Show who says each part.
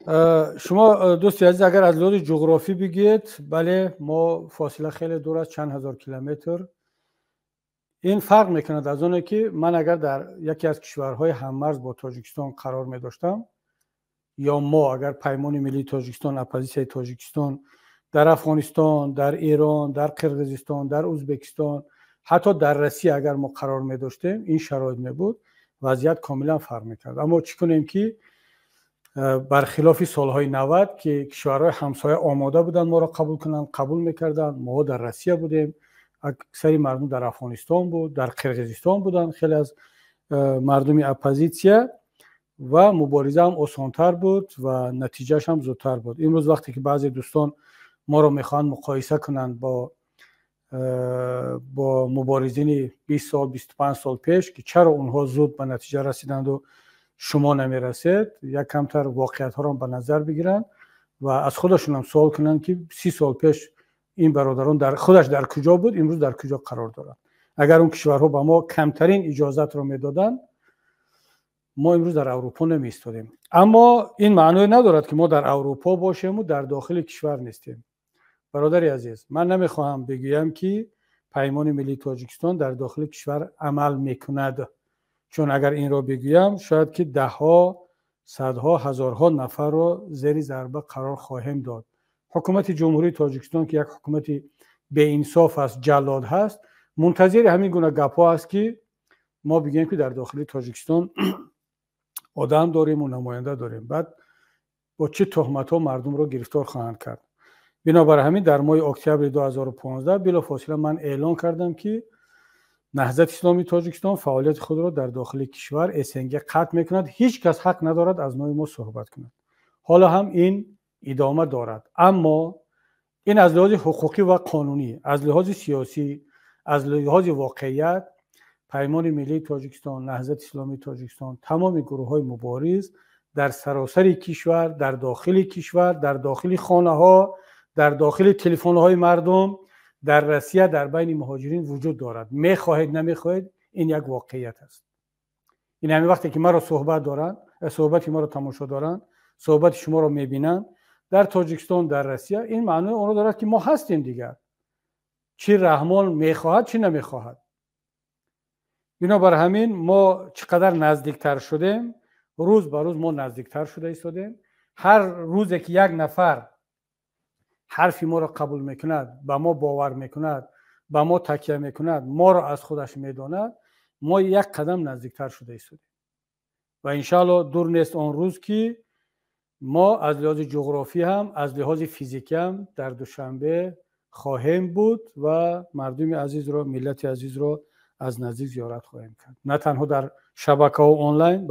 Speaker 1: Шумо, дӯсти азиз, агар аз лиҳози ҷуғрофӣ бигӯед, бале, мо фосила хеле дур аст, чанд ҳазор километр. Ин фарқ мекунад аз оне, ки ман агар дар яке аз кишварҳои ҳаммарз бо Тоҷикистон қарор медоштам ё мо агар Паймони миллии Тоҷикистон, оппозитсияи Тоҷикистон дар Афғонистон, дар Эрон, дар Қирғизистон, дар Ӯзбекистон, ҳатто дар Россия агар мо қарор медоштем, ин шароит мебуд, вазъият комилан фарқ мекард. Аммо чӣ кунем, ки бархилофи солҳои 90, ки кишварҳои ҳамсоя омода буданд моро қабул кунанд, қабул мекарданд, моҳо дар Россия будем, аксари мардум дар Афғонистон буд, дар Қирғизистон буданд хеле аз мардуми оппозитсия, ва мубориза ҳам осонтар буд ва натиҷааш ҳам зудтар буд. Имрӯз вақте ки баъзе дӯстон моро мехоҳанд муқоиса кунанд бо муборизини 20 сол, 25 сол пеш, ки чаро онҳо зуд ба натиҷа расиданду шумо намерасед, як камтар воқеиятҳоро ба назар бигиранд ва аз худашонам суол кунанд, ки 30 сол пеш ин бародарон дар худаш дар куҷо буд, имрӯз дар куҷо қарор дорад. Агар он кишварҳо ба мо камтарин иҷозатро медоданд, мо имрӯз дар Аврупо намеистодем. Аммо ин маъное надорад, ки мо дар Аврупо бошему дар дохили кишвар нестем. Бародари азиз, ман намехоҳам бигӯям, ки Паймони миллии Тоҷикистон дар дохили кишвар амал мекунад, чун агар инро бигӯям, шояд ки даҳҳо, садҳо, ҳазорҳо нафарро зери зарба қарор хоҳем дод. Ҳукумати Ҷумҳурии Тоҷикистон, ки як ҳукумати беинсоф аст, ҷаллод ҳаст, мунтазири ҳамин гуна гапҳо аст, ки мо бигӯем, ки дар дохили Тоҷикистон одам дориму намоянда дорем. Баъд бо чӣ туҳматҳо мардумро гирифтор хоҳанд кард. Бинобар ҳамин дар моҳи октябри 2015 билофосила ман эълон кардам, ки Наҳзати исломии Тоҷикистон фаъолияти худро дар дохили кишвар, СНГ қатъ мекунад, ҳеҷ кас ҳақ надорад аз номи мо суҳбат кунад. Ҳоло ҳам ин идома дорад. Аммо ин аз лиҳози ҳуқуқӣ ва қонунӣ, аз лиҳози сиёсӣ, аз лиҳози воқеият, Паймони миллии Тоҷикистон, Наҳзати исломии Тоҷикистон, тамоми гурӯҳҳои мубориз дар саросари кишвар, дар дохили кишвар, дар дохили хонаҳо, дар дохили телефонҳои мардум, дар Россия, дар байни муҳоҷирин вуҷуд дорад. Мехоҳед, намехоҳед, ин як воқеият аст. Ин ҳамин вақте ки маро суҳбат доранд, суҳбати маро тамошо доранд, суҳбати шуморо мебинанд дар Тоҷикистон, дар Россия, ин маънои онро дорад, ки мо ҳастем дигар, чӣ Раҳмон мехоҳад, чӣ намехоҳад. Бинобар ҳамин мо чӣ қадар наздиктар шудем, рӯз ба рӯз мо наздиктар шуда истодем. Ҳар рӯзе ки як нафар ҳарфи моро қабул мекунад, ба мо бовар мекунад, ба мо такя мекунад, моро аз худаш медонад, мо як қадам наздиктар шуда истодем. Ва иншаалло дур нест он рӯз, ки мо аз лиҳози ҷуғрофӣ ҳам, аз лиҳози физикӣ ҳам дар Душанбе хоҳем буд ва мардуми азизро, миллати азизро аз наздик зиёрат хоҳем кард, на танҳо дар шабакаҳо онлайн.